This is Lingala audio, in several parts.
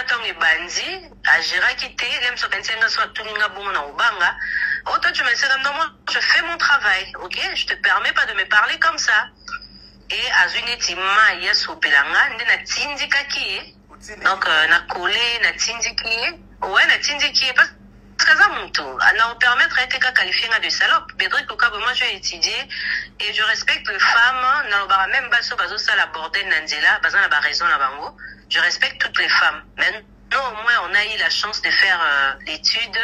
ntango ebandi, agéraki te. Lem so akanisi nga so atuni nga bongo na kobanga. Oh, toi tu me sais comme non, moi je fais mon travail, ok, je te permets pas de me parler comme ça. Et azwi neti mai asopela nga, nde natindikaki ye. Donc na kole natindiki ye, ouais, natindiki ye parce que aza moto na opermettre ye te ka qualifier nga de salope. Bedrik Okabwe, moi j'ai étudié et je respecte les femmes. Nalobaka même baso bazosala bordel na nzela, baza na baraison na bango. Je respecte toutes les femmes, mais nous au moins on a eu la chance de faire l'étude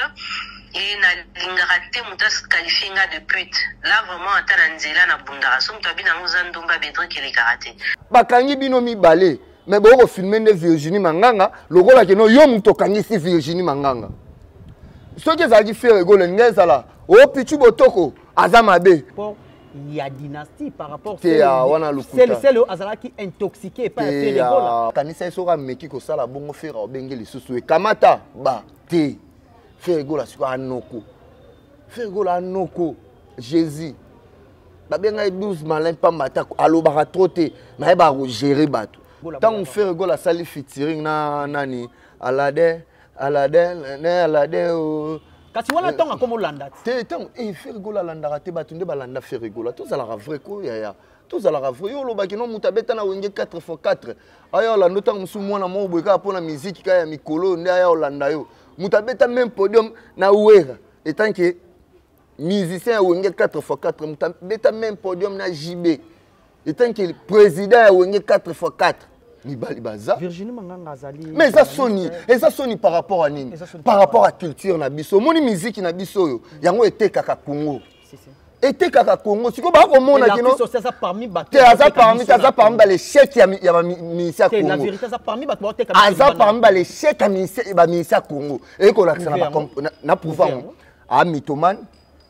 et nalingaka te moto asqualifie nga de pute. Là vraiment, ata na nzela nabundaka, so moto abi nango oza ndumba, Bedrik, elekaka te. Bakangi bino mibale, me bokofilme nde Virginie Manganga lokola keno yo moto okangisi Virginie Manganga. Soki ezalaki Ferre Gola, elingi ezala o Pichu Botoko aza mabe. Ya dynastie par rapport te ya wana lokuta. Sele azalaki intoxiqué epai ya Ferre Gola. Kanisa ye soki ameki kosala bongo, Ferre obenge lisusu ekamata ba te. Ferre Gola sikoyo anoko, Ferre Gola anoko Jésus babenga ye 12 malin pamba te. Alobaka trop te, nayebaka kogérer bato. Ntango Ferre Gola asali featuring na nani, Aladin, Aladin ne Aladin o Kasi wana ntongo akoma olanda. Te, ntango Ferre Gola alandaka te bato nde balanda Ferre Gola. Tozalaka vrai ko yaya, tozalaka vrai. Yo olobaki no moto abeta na Wenge 4 x 4 aya olanda. Ntango mosusu mwana moko boye kaka mpona miziki kaka ya mikolo nde aya olanda yo. Moto abeta même podium na Wera etant que musicien ya Wenge 4 x 4, moto abeta même podium na JB etant que président ya Wenge 4 x 4, mibali baza. Virginie Manganga azali. Mais eza soni, eza soni par rapport à nini? Par rapport à culture na biso. Omoni miziki na biso oyo, yango etekaka Congo, etekaka Congo. Sikoyo bakomona kino te aza parmi te, aza parmi balechec ya baministère ya Congo, aza parmi balechec ya baministère ya Congo. Ekolakisa na prouve yango a mythomane,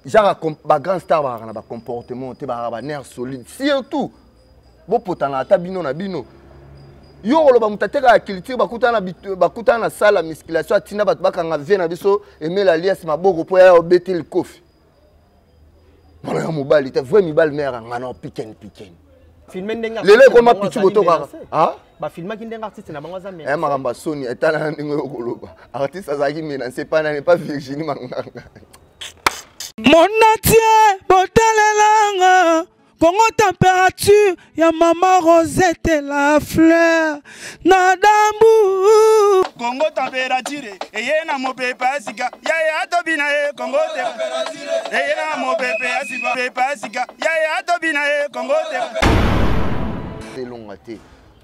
genre bagrand star bakaka na bacomportement te, bakaka banerf solide. Surtout bopotana ata bino na bino. Yo koloba moto atekaka culture, bakutana na salle ya musculation, atinda bato bakanga vie na biso Emele alias maboko mpo yaya obete likofi. Mwana ya mobali te, vrai mibali me yaka ngana pikeni pikeni. Lelo ekoma pichu botokaka. Bafilmaki ndenge artiste na bango aza. Ya makambo ya soni etala na ndenge oyo koloba artiste azalaki menance epai nani? Epa Virginie Manganga. Monatie botalelanga Kongo température ya mama Rosette la fleur na dambu. Kongo température eye na mopepe ya sika yaya tobina ye. Kongo te eye na mopepe ya sika, pepe ya sika yaya tobina ye. Kongo te elonga te,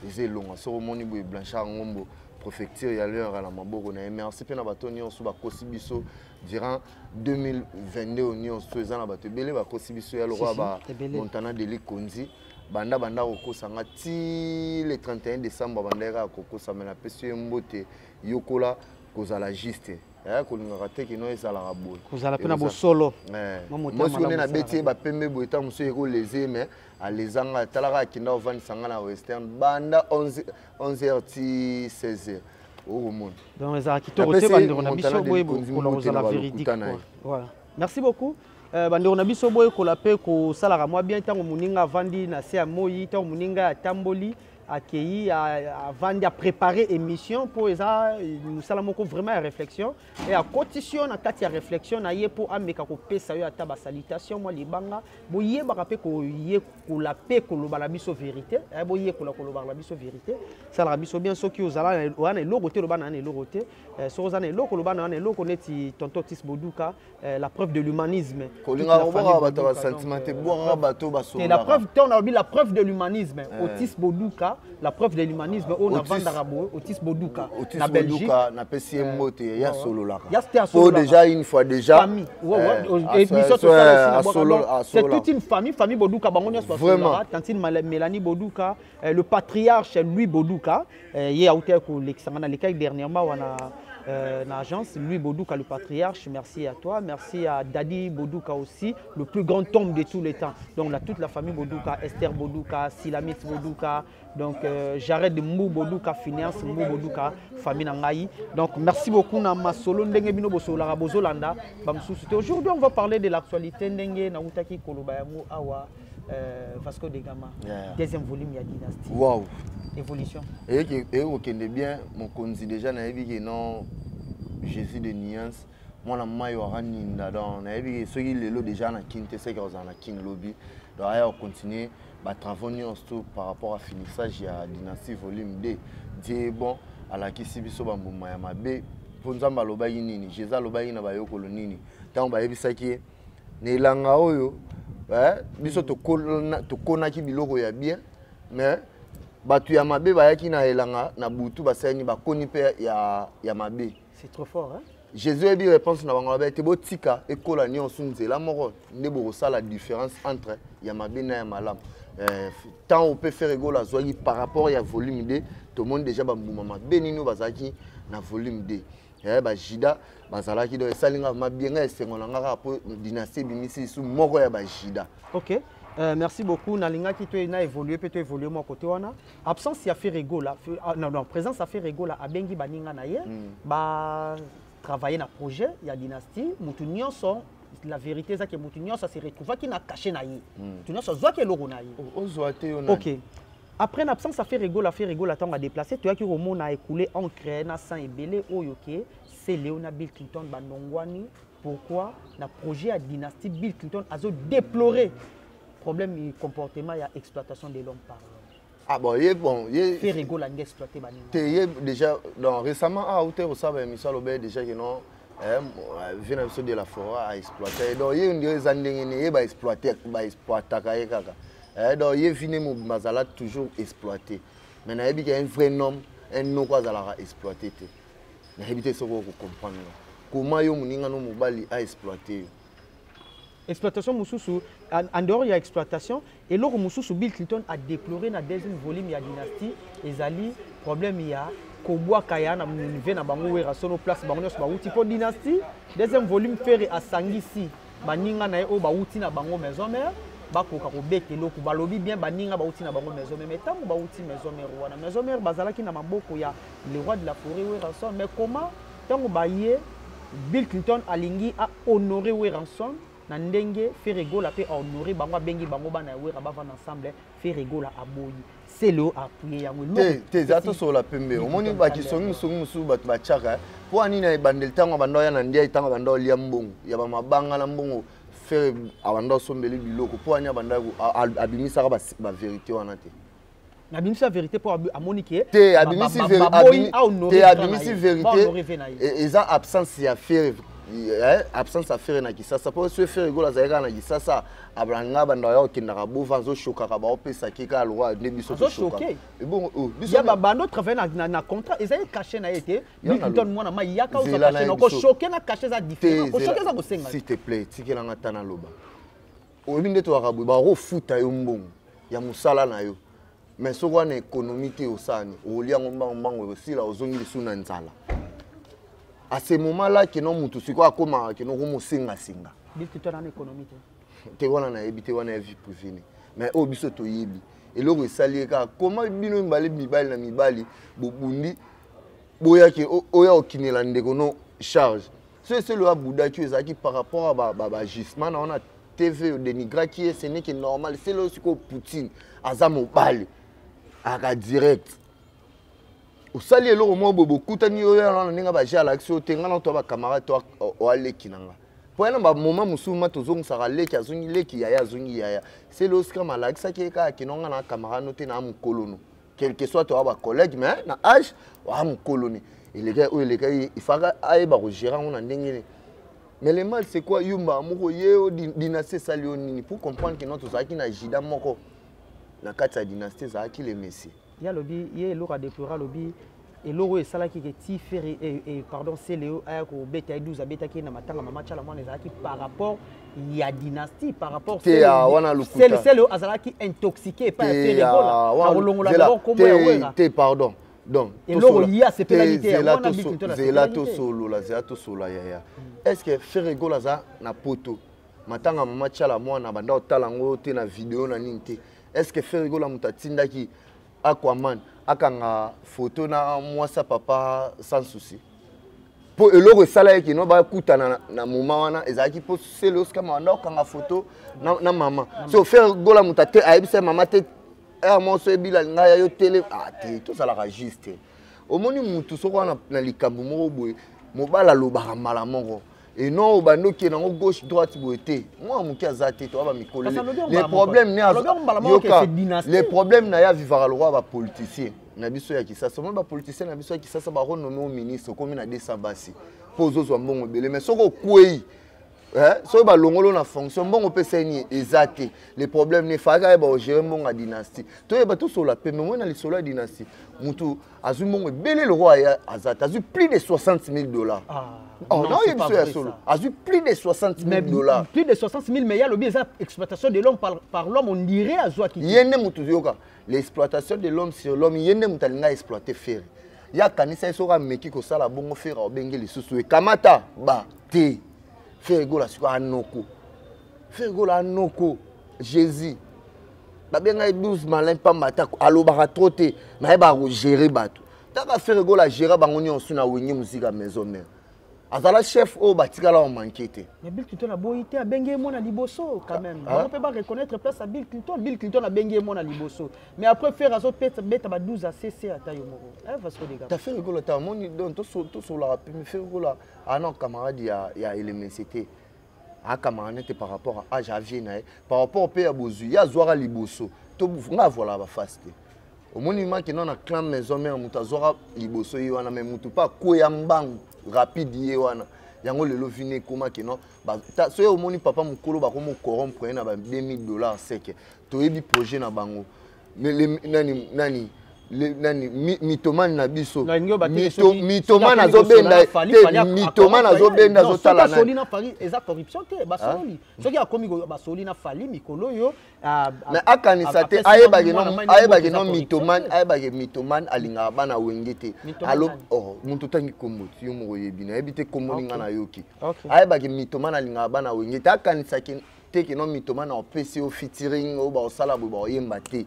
eza elonga. Soki omoni boye Blanchard Ngombo, préfecture ya l'heure na maboko na ye. Merci mpe na bato nyonso bakosi biso durant 2022 nyonso. Eza na bato ebele bakosi biso ya lokola ba Montana Deli Konzi, banda banda kokosa nga ti le 31 décembre, banda kaka kokosa. Me napesi ye mbote. Yokola kozala juste, kolingaka te kino ezalaka boye. Kozala mpe na bosolo. Mwasi nde nabeti ye bapembe boye, ntango mosusu ekoleze me alezanga. Talaka, akenda kovandisa nga na Western banda 11 heures ti 16 heures, okomona. Donc ezalaka kitoko te, bandeko na biso, boye bokola kozala véridique. Voilà, merci beaucoup. Bandeko na biso, boyekola mpe kosalaka mwa bien. Ntango moninga avandi na se ya moi, ntango moninga atamboli akei, avandi, apréparé émission mpo eza mosala moko vraiment ya réflexion e akotisi yo na kati ya réflexion na ye mpo ameka kopesa yo ata basalutation mwa libanga. Boyebaka mpe koyekola mpe koloba na biso vérité. Boyekola kolobaka na biso vérité, esalaka biso bien. Soki ozala oya na eloko te, oloba na na eloko te. Soki oza na eloko, oloba na na eloko, neti tonton Tis Boduka, la preuve de l'humanisme. Kolingaka kobwaka bato ya basentiment te, bwakaka bato. Basololaka. La preuve te, on a la preuve de l'humanisme. Otis Boduka, la preuve de l'humanisme oyo navandaka boye, Otis Boduka na Belgique, napesi ye mbote. Ya sololaka po déjà une fois déjà. Famille, c'est toute une famille, famille Boduka, bango nyonso basololaka. Tantine Mélanie Boduka, le patriarche Louis Boduka, ye auti kolekisanga na lekaki dernièrement wana na agence. Louis Boduka, le patriarche, merci à toi. Merci à Dadi Boduka aussi, le plus grand homme de tous les temps. Donc là, toute la famille Boduka, Esther Boduka, Silamit Boduka, donc Jared Mbou Boduka, Finance Mbou Boduka, famille na ngai. Donc merci beaucoup na masolo ndenge bino bosolaka bozolanda bamususu te. Aujourd'hui, on va parler de l'actualité ndenge nautaki koloba yango awa. Vasco de Gama, deuxième volume ya Dynastie. Wow. Évolution. Eyeki ekokende bien mokonzi déjà nayebi ke non, Jésus de nuance, mwana mai waka ninda. Donc nayebi ke soki lelo déjà na Kin te, seke kozala na Kin lobi. Donc aya kocontinue batravaux nyonso tout par rapport à finissage ya Dynastie volume 2. Dieu est bon, alakisi biso bambuma ya mabe. Mpo Nzambe alobaki nini? Jésus alobaki na bayokolo nini ntango bayebisaki ye na elanga oyo? Biso tokonaki biloko ya bien, mais bato ya mabe bayaki na elanga na butu, basalani bakoni mpe ya mabe. C'est trop fort, hein? Jésus oyebi réponse na bango? Babe te, botika ekola nyonso nzela moko nde bokosala différence entre ya mabe na ya malamu. Temps mpe Ferre Gola azwaki par rapport ya volume 2, tomoni déjà bambuma mabe nini oyo bazalaki na volume 2. Bajida bazalaki. Donc esali nga vraiment bien, ngai esengo na nga kaka mpo Dynastie ebimisi lisu moko ya bajida. Ok. Merci beaucoup. Nalingaki to na évoluer pe to évoluer moi côté wana. Absence ya Ferre Gola, ah, non non, présence ya Ferre Gola, abengi baninga na ye, ba travailler na projet ya Dynastie, mutu nyonso, la vérité eza ke mutu nyonso se retrouvaki na cachet na ye. Mutu nyonso azwaki eloko na ye. Ozwa te yo nani? Ok. Après l'absence ya Ferre Gola, Ferre Gola ntango adéplacé, toyaki komona écoulé encre na sang ebele oyo ke Celeo na Bill Clinton banongwani. Pourquoi na projet ya Dynastie, Bill Clinton azo déplorer problème ya comportement ya exploitation de l'homme par l'homme? Ah bon, ye bon, ye Ferre Gola nge exploité baninga. Te, ye déjà, donc récemment ah outé kosala émission, alobi déjà que non, vie na biso de la forêt a exploité. Donc ye ndire eza ndenge nini ye baexploite, baexploitaka ye kaka. Donc ye vine mobimba azala toujours exploité, mais nayebi ke un vrai homme, un noko azalaka exploité te. Nayebi te soki okocomprendre nga. Comment yo moninga no mobali aexploité yo? Exploitation mosusu, en dehors ya exploitation, eloko mosusu Bill Clinton a déploré na deuxième volume ya Dynastie ezali problème ya kobwaka ya na niveau na bango Werrason, place bango nyonso bawuti. Mpo Dynastie deuxième volume, Ferre asangisi baninga na ye oyo bawuti na bango maison mère, bakoka kobeta eloko. Balobi bien, baninga bawuti na bango maison mère, mais ntango bawuti maison mère wana, maison mère bazalaki na maboko ya le roi de la forêt Werrason. Mais comment ntango baye, Bill Clinton alingi ahonorer Werrason na ndenge Ferre Gola mpe ahonorer bango, abengi bango bana ya Wera, bavanda ensemble, Ferre Gola aboyi, Celeo appuye yango. Te te, eza tosolola pembe. Omoni bakisongi mosongi mosusu bato batiaka mpo anini na ebandeli, ntango abanda oya na ndiai, ntango abanda olia mbongo ya bamabanga na mbongo Ferre abanda osombeli biloko, mpo ani abanda abimisaka bavérité wana te? Abimisi vérité mpo amoni ke te, abimisi te, abimisi vérité eza absence ya Ferre, absence ya Ferre na Kisasa. Mpo so Ferre Gola azalaki kaka na Kisasa, abanga banda oya okendaka bova, azoshokaka, baopesaki kaka lokwa nde biso toshoka. Ebongo ya babando travaille na contrat, ezali cachet na ye te. Bill Clinton mwana mai yaka oza cachet na koshoke na cachet eza différent, koshoke eza kosenga. S'il te plaît, tikelanga ta naloba. Oyebi nde toyaka boye, bakofuta yo mbongo ya mosala na yo, mais soki wana économie te, osala nini? Okolia yango mbango mbango, ekosila, ozongi lisusu na nzala. À ce moment là keno mutu sikoyo akomaka keno komosengasenga. Bill Clinton ana économie te. Te, wana nayebi te, wana ya vie privée ne. Mais oyo biso toyebi, eloko esali ye kaka koma bino mibale, mibali na mibali bobundi, boyaki oya okinela ndeko no charge. So eseli oyo abudaki, oyo ezalaki par rapport a baagissement na wana TV odénigraki ye, ce n'est que normal. Sele oyo sikoyo Poutine aza mobali, aka direct osali eloko moko boye, bokutani oyo wana ndenge baje alakisi oyo te. Ngai na to bacamarade to oaleki na nga mpo yana bamoma mosusu ma tozongisaka leki, azongi leki, yaya azongi yaya. Sele oyo sikama alakisaki ye kaka kino nga na camarade no te, na mokolo no, quel que soit toya bacollègue, mais na âge oya mokolo ne elekaki oyo elekaki, ifaka ayeba kogérer yango na ndenge nini. Mais le mal, c'est quoi? Yumba moko ye o Dynastie esali yo nini pour comprendre que non, tozalaki na jida moko na kati ya Dynastie, ezalaki le messie. Ye alobi, ye eloko adéplore, alobi eloko oyo esalaki ke ti Ferre, pardon, Celeo aya kobeta ye 12, abetaki ye na matanga mama Tshala Mwana, ezalaki par rapport ya Dynastie, par rapport Te, wana lokuta. Celeo azalaki intoxiqué epai ya Ferre Gola na kolongola d'abord kombo ya Wera. Te, pardon, donc eloko ye asepelaki te. Zela, zela tosolola, zela tosolola yaya. Est ce que Ferre Gola aza na poto, matanga mama Tshala Mwana, banda otala yango te na video na nini te? Est ce que Ferre Gola moto atindaki Aquaman akanga photo na mwasi ya papa Sans Souci? Mpo eloko esala ye kino bakutana na moment wana ezalaki mpo Celeo Scram banda okanga foto na mama. So Ferre Gola moto ate ayebisa ye mama te heure moko so ebila ngai ya yo tele. Ah te, tozalaka juste. Omoni mutu soko wana na likambo moko boye, mobali alobaka mbala moko et non obandi okende yango gauche droite boye te. Mwana moke aza te, toya bamikolo. Kasi alobi yango le mbala moko. Problème ne Alobi yango mbala moko ke yoka c'est dynastie. Le problème na ye, avivaka lokola bapoliticien na biso ya Kisasa. Omoni bapoliticien na biso ya Kisasa, bakonommer o ministre, okomi na 200 basi mpo ozozwa mbongo ebele. Mais soki okwei, soki balongoli na fonction, mbongo opesa ye nini eza te. Le problème ne fayaka ayeba ogérer mbongo ya dynastie. Toyeba tosola pembe moi na lisolo ya dynastie. Mutu azwi mbongo ebele lokola ye aza te, azwi plus de 60 000 $. Ah, Oh, non, non, c'est oyebi pas so ya vrai, solo ça. azwi plus de 60 000 Mais dollars. plus de 60 000, mais il y a le bien exploitation de l'homme par l'homme, on dirait à Zouaki. Ye nde motu, yoka, l'exploitation de l'homme sur l'homme. Ye nde moto alinga exploiter Ferre. Ye akanisa ye soki ameki kosala bongo, Ferre obenge lisusu ekamata ba te. Ferre Gola sikoyo anoko, Ferre Gola anoko Jésus babenga ye 12 malin pamba te. Alobaka trop te, nayebaka kogérer bato. Taka Ferre Gola agéra bango nyonso na Wenge Musica Maison Mère, azala chef oyo batikala omanke te. Mais Bill Clinton aboyi te, abengi ye mwana liboso quand même. Ah. Bango mpe bareconnaître place ya Bill Clinton. Bill Clinton abengi ye mwana liboso, mais après Ferre azobeta beta ba 12 a cc ata yo moko. Eh, Vasco de Gama. Ta Ferre Gola ta omoni donc tosolaka pembe. Ferre Gola ana camarade ya elemese te, acamarade nete par rapport à âge avie na ye, par rapport mpe ya bozwi ye azwaka liboso. To nga avoilaka bafase te. Omoni maki no na clan Maison Mère, moto azwaka liboso ye wana, mais motu mpe akweya mbangu rapide ye wana. Yango lelo vini ekomaki no soki omoni papa mokolo bakomi corrompre ye na ba 2000 $ seke toyebi projet na bango. Mais nani nani nani mythomane na biso, mythomane azobenda te, mythomane azobenda, azotala. Nani na Fally eza corruption te. Basoli soki akomi basoli na Fally mikolo oyo. Mais akanisa te, ayebaki no mythomane, ayebaki mythomane alingaka bana Wenge te. Alo, oh, moto otangi kombo ti yo moko oyebi, nayebi te kombo ninga nayoki. Ayebaki mythomane alingaka bana Wenge te. Akanisaki te ke no mythomane apesi yo featuring oyo baosala boye, baoyemba te.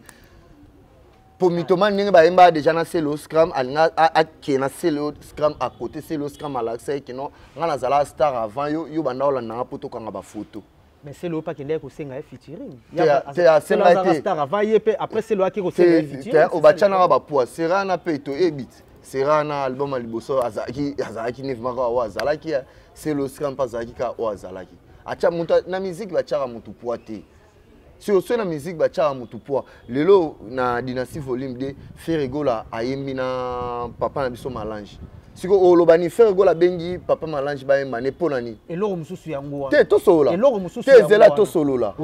Po mythomane ndenge bayembaka déjà na Celeo Scram, alinga akee na Celeo Scram à côté. Celeo Scram alakisa ye kino nga nazala star avant yo, yo banda olandanga mpo tokanga bafoto. Mais Celeo mpe akendaki kosenga ye featuring. Te, asenga te. Star avant ye mpe, après Celeo aki kosenga ye featuring. Obatianaka bapoids Serana mpe toyebi te. Serana album ya liboso azalaki nevemaka oyo azalaki, Celeo Scram mpe azalaki kaka oyo azalaki. Atya moto na musique, batiaka motu poids te. Soki na musique batiaka motu poids, lelo na Dynastie volume 2, Ferre Gola ayembi na papa na biso Malange. Sikoyo oloba nini? Ferre Gola abengi papa Malange bayemba ne mpo na nini? Eloko mosusu yango wana. Te, tosolola. Eloko mosusu. Te, ezela, tosolola.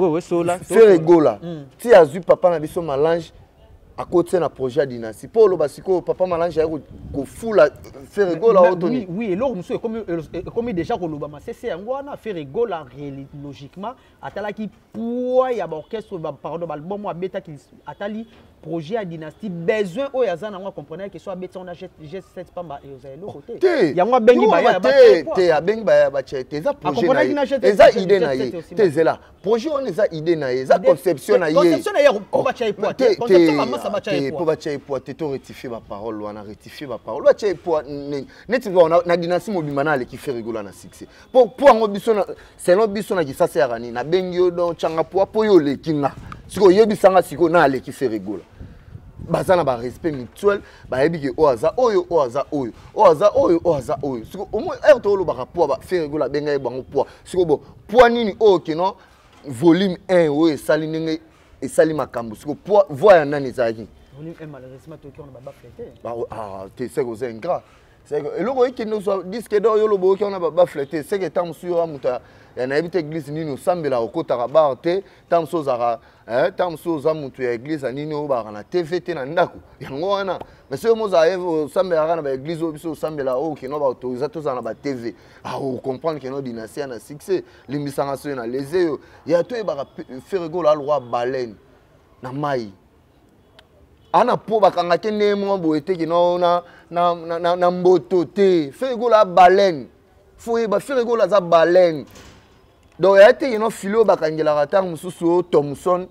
Ferre Gola ti azwi papa na biso Malange, akoti na projet ya Dynastie mpo oloba sikoyo papa Malange aye kofula Ferre Gola oyo toni. Oui, eloko mosusu ekomi déjà koloba masese yango wana. Ferre Gola logiquement atalaki poids ya baorchestre, pardon, baalbum oyo abetaki, atali projet ya Dynastie, besoin oyo aza nango, acomprendre ke so abeti yango na G7 pamba ezala eloko te. Yango abengi baya te. Te, abengi baya batia te. Eza projet na ye, eza idée na ye te. Ezela projet wana eza idée na ye, eza conception na ye. Conception na ye po batia ye poids te. Conception bamasa batia ye. Po batia ye poids te. To rectifier baparole wana, rectifier baparole. Batia ye poids neti na Dynastie mobimba na aleki Ferre Gola na succès. Po yango biso, selon biso na Kisasa yaka nini, nabengi yo donc tyanga poids mpo yo oleki nga. Sikoyo oyebisanga sikoyo na aleki Ferre Gola, baza na barespect mutuel. Bayebi ke oyo aza oyo, oyo aza oyo, oyo aza oyo, oyo aza oyo. Sikoyo omoi heure toolobaka poids, Ferre Gola abenga ye bango poids. Sikoyo bon, poids nini oyo keno volume 1 oyo esali ndenge esali makambo? Sikoyo poids voix ya nani ezalaki? Volume 1, malheureusement toki wana babafle te. Te, seke oza ingrat. Eloko ekende ozwa disque d'or, yo oloba oyoki wana babafle te. Seke ntango mosusu yo wa moto ya nayebi te église nini osambela, okotaka bar te. Ntango mosusu ozalaka, ntango mosusu oza moto ya église ya nini oyo balaka na TV te na ndako, yango wana. Mais soki mozala osambelaka na baéglise oyo biso osambela, oyo keno baautorisa tozala na batv, ocomprendre keno Dynastie ya na succès. Limbisanga soki na lese yo ya. Toyebaka Ferre Gola alwa baleine na mai ana po bakangaki ndenge moko boye te kino na mboto te. Ferre Gola baleine, fo yeba Ferre Gola aza baleine. Donc eya te kino filo oyo bakangelaka ntango mosusu oyo Thomson,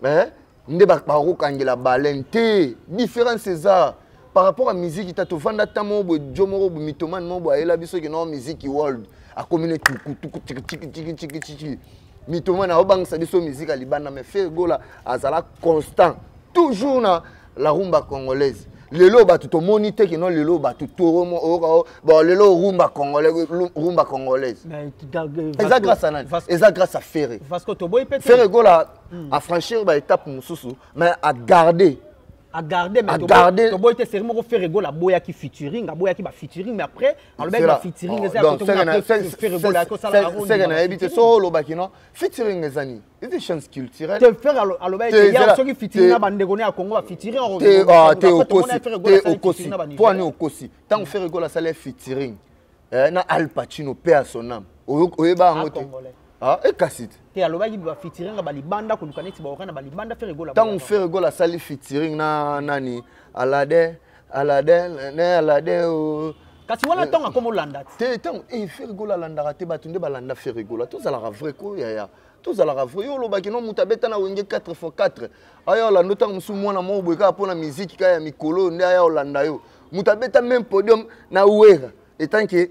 eh? Nde bakokangela baleine te. Différence eza. Par rapport à musique, ta tovanda ta moko boye, jo moko boye, mythomane moko boye ayela biso ke non, musique world akomi ne tuku tuku tiki tiki tiki tiki tiki. Mythomane aobangisa biso musique ya libanda, mais Ferre Gola azala constant toujours na la rumba congolaise. Lelo bato tomoni te ke non, lelo bato toro oyoka bon, lelo rumba congolais, rumba congolaise eza grâce à nani? Eza grâce à Ferre. Vasco, toboyi pe te. Ferre Gola a franchir ba étape mosusu, mais a garder a garder, mais a garder. Toboyi te, série moko Ferre Gola aboyaki featuring, aboyaki ba featuring, mais après alobaki ba featuring eza ya koto. Ferre Gola akosala seke nayebi te so olobaki non, featuring eza nini? Eza chance culturelle. Te, Ferre alobaki Te, ya soki featuring na bandeko ne ya Congo, ba featuring. Te, ah, te, okosi te, okosi. Mpo ani okosi? Ntango Ferre Gola asala featuring na Al Pacino, paix à son âme, oyeba yango te? Ah, ekasi te. Te, alobaki ba featuring ya balibanda, koluka neti baoka na balibanda, Ferre Gola. Ntango Ferre Gola asali featuring na nani, Aladin, Aladin ne, Aladin o. Kasi wana ntango akoma olanda te. Te, ntango Ferre Gola alandaka te, bato nde balanda Ferre Gola. Tozalaka vrai ko, yaya, tozalaka vrai. Yo olobaki no, moto abeta na Wenge 4 x 4 aya olanda. Ntango mosusu mwana moko boye kaka mpona miziki kaka ya mikolo oyo nde aya olanda yo. Moto abeta même podium na Wera etant que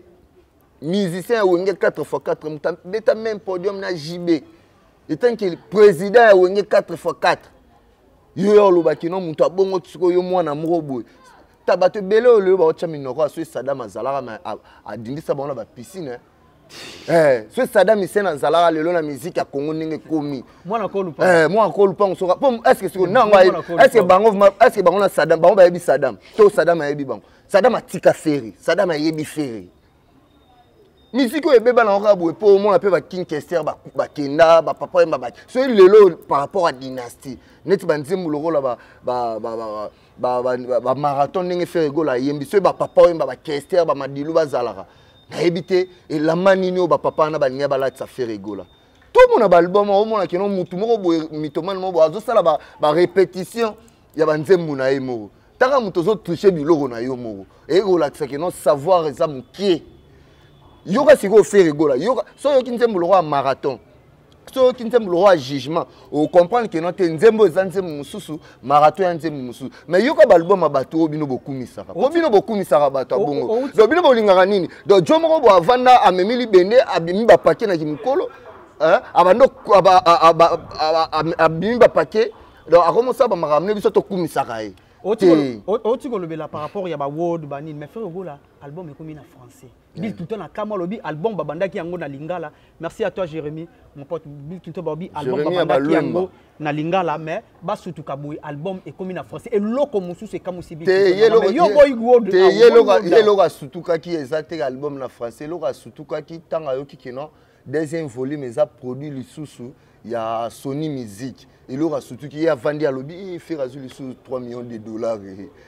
musicien ya Wenge 4 x 4, moto abeta même podium na JB etant que président ya Wenge 4 x 4, yo ya olobaki no moto abongo. Sikoyo yo mwana moko boye ta, bato ebele oyo lelo baotya minoko, soki Sadam azalaka ma adindisa bango na bapiscine. Soki Sadam Hussein azalaka lelo na miziki ya Congo ndenge ekomi. Mwana kolupa. Mwana kolupango soka po est ce que sikoyo nango, est ce que bango, est ce que bango na Sadam, bango bayebi Sadam to Sadam ayebi bango? Sadam atika Ferre, Sadam ayebi Ferre. Miziki oyo ebeba nango kaka boye, mpo omona mpe baking Kester bakenda, bapapa oyemba baki. Soki lelo par rapport à dynastie, neti banzembo lokola bamarathon ndenge Ferre Gola ayembi, soki bapapa oyemba, bakester, bamadilu bazalaka, nayebi te elamba nini oyo bapapa wana balingi balatisa Ferre Gola. Tomona baalbum, omona keno mutu moko boye, mythomane moko boye azosala barépétition ya banzembo na ye moko. Taka moto ozotriche biloko na yo moko, eyeki kolakisa keno savoir eza mokie. Yoka sikoyo Ferre Gola, yoka so oyoki nzembo lokola ya marathon, so oyoki nzembo lokola ya jugement, ocomprendre keno te, nzembo eza nzembo mosusu, marathon ya nzembo mosusu. Mais yoka baalbum ya bato oyo bino bokumisaka, po bino bokumisaka bato ya bongo. Donc bino bolingaka nini? Donc jo moko bo avanda, amemi libende, abimi bapake na kimokolo, abando abimi bapake, donc akomosala bamakambo ne biso tokumisaka ye. Te, oti kolobela par rapport ya baword banini, mais Ferre Gola, album ekomi na français. Bill Clinton akama, alobi album babandaki yango na lingala. Merci à toi Jérémy, mon pote. Bill Clinton balobi album Jérémy ya babandaki Balwemba. yango na lingala, mais basutuka boye, album ekomi na français. Eloko mosusu ekamusi Bill te Clinton. Ye Mais yo boyi word te ah, ye boyi eloko word ye eloko asutukaki eza te album na français. Eloko asutukaki ntango ayoki keno deuxième volume eza produit lisusu ya Sony Music, eloko asutuki ye, avandi alobi: "Eh, Ferre azwi lisusu 3 millions de dollars."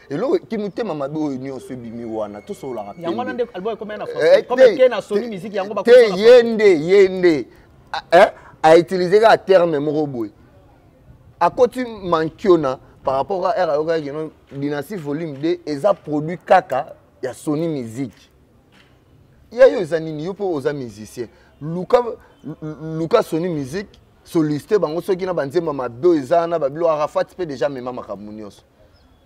Eloko kimotema mabe oyo nyonso ebimi wana, tosololaka. Yango wana nde album ekomi na Eh, français comme eke na Sony Music, yango te bakosala. Ye nde autilize kaka terme moko boye, akoti mankiona par rapport à r ayokaki keno Dynastie volume 2 eza produit kaka ya Sony Music. Ya yo eza nini? Yo mpo oza musicien, luka, luka Sony Music, sollicite bango. Soki na banzembo mabe oyo eza wana, babilo Arafat mpe déjà amema makambo nyonso.